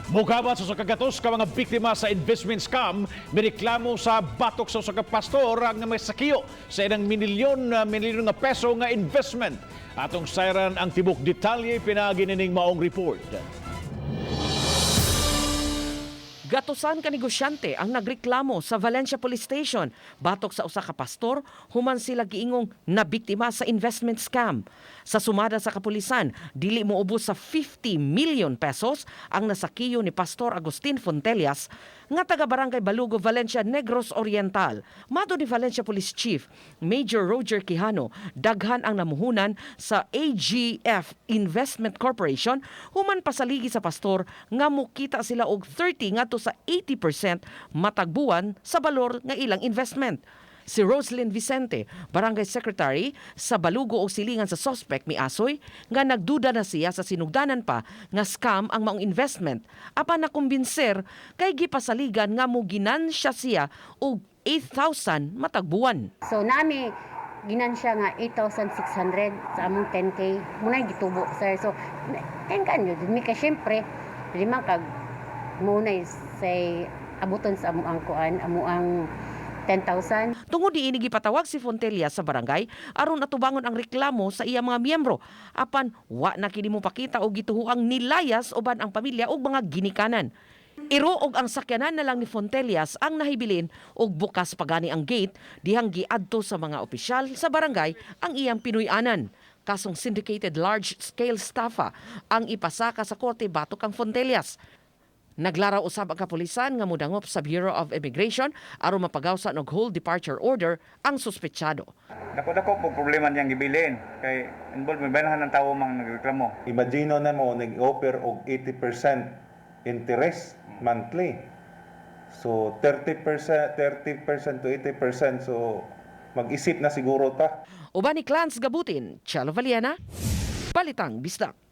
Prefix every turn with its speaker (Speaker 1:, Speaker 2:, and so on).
Speaker 1: Mugabat sa usa ka gatos ka mga biktima sa investment scam mireklamo sa batok sa usa ka pastor ang may sakiyo sa ilang minilyon na minilyon nga peso nga investment. Atong sayran ang tibok detalye pinaagi nining maong report.
Speaker 2: Gatusan ka negosyante ang nagreklamo sa Valencia Police Station batok sa usa ka pastor human sila giingong nabiktima sa investment scam. Sa sumada sa kapulisan, dili moubos sa 50 million pesos ang nasakiyo ni Pastor Agustin Fontelias nga taga Barangay Balugo, Valencia, Negros Oriental. Matod ni Valencia Police Chief Major Roger Quijano, daghan ang namuhunan sa AGF Investment Corporation human pasaligi sa pastor nga mukita sila og 30 ngadto sa 80% matag buwan sa balor nga ilang investment. Si Roslyn Vicente, barangay secretary sa Balugo og silingan sa suspect, miasoy nga nagduda na siya sa sinugdanan pa nga scam ang maong investment, apan nakumbinser kay gipasaligan nga mo ginansya siya og 8,000 matag buwan.
Speaker 3: So nami ginansya nga 8,600 sa among 10K. Muna gitubo, sir. So 10K nyo mi kay syempre lima kag muna say abuton sa amo ang kuan, amo ang 10,000.
Speaker 2: Tungod niini, gipatawag si Fontella sa barangay aron atubangon ang reklamo sa iya mga miyembro. Apan wa na kini mopakita og gituhuang nilayas uban ang pamilya ug mga ginikanan. Iro og ang sakyanan na lang ni Fontelias ang nahibilin og bukas pagani ang gate dihang giadto sa mga opisyal sa barangay ang iyang pinuy-anan. Kasong syndicated large-scale estafa ang ipasaka sa korte batok kang Fontelias. Naglaraw usab ang kapulisan nga mudangop sa Bureau of Immigration aron mapagawsa og hold departure order ang suspetsado.
Speaker 4: Dako-dako po problema niyang gibilin kay involved may banahan ng tawo mang nagreklamo.
Speaker 5: Imagine na mo nag-offer og 80% interest monthly. So 30%, 30% to 80%, so mag-isip na siguro ta.
Speaker 2: Uban ni Clans Gabutin, Chalo Valiena, Balitang Bisdak.